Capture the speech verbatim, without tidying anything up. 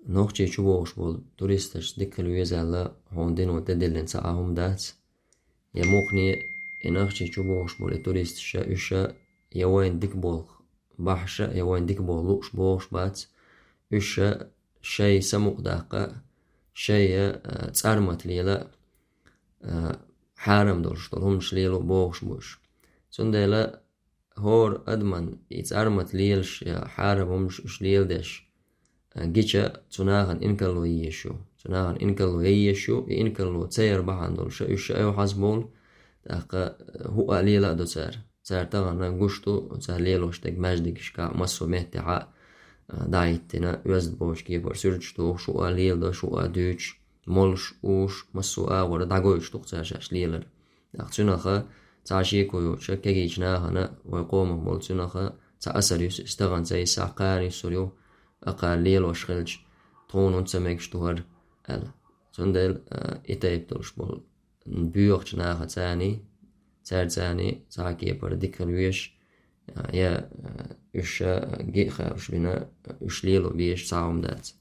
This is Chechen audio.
Нохчийчу бохуш болу туристаш дика хила веза аьлла, хьуна дино тӀедиллина цхьа а хӀума дац. Я муххале, и Нохчийчу бохуш болу и туристаш, уьш я вайна дика болх бахьаш, я вайна дика болх лууш бохуш бац. Уьш шай самукъадаккха, шай, а, цӀармат лела, а, хьарам долуш долу хӀуманаш лело бохуш бу уьш. Цундела хӀора адаман и цӀармат лелаш я хьарам хӀуманаш уьш леладеш, а, гича, цу нахана инкарло езаш ю. Цу нахана инкарло езаш ю, и инкарло ца яр бахьана долуш уьш ша айхьазбовлу, тӀаккха, а, хӀуъа лела а до цара. Цара тахана гуш ду, цара лелош дерг маьждигашкахь, массо а меттехь а, а, дӀахӀиттина, оьзда бохучу кепара суьрташ тухуш, хӀуъа леладо, хӀуъа дуьйцуш, молуш, уьш, массо а агӀора дӀагойтуш ду-кх цара шаьш лелар. ТӀаккха цуьнах цхьа шеко йоцуш, кегийчу нахана вай къомах болу цуьнах цхьа асар юьсу, иза тахана ца йисахь, кхана юьсур ю, акхара лелош хилча, тхуна хӀунда ца мегаш ду хӀара аьлла. Цундела, а, и тайпа долуш болу боьхачу наха царний, цаьрца царний цхьа а кепара дика хила везаш, а, я, а, уьш ша гиъ хаьуш бина, уьш лело безаш цхьа а хӀума дац.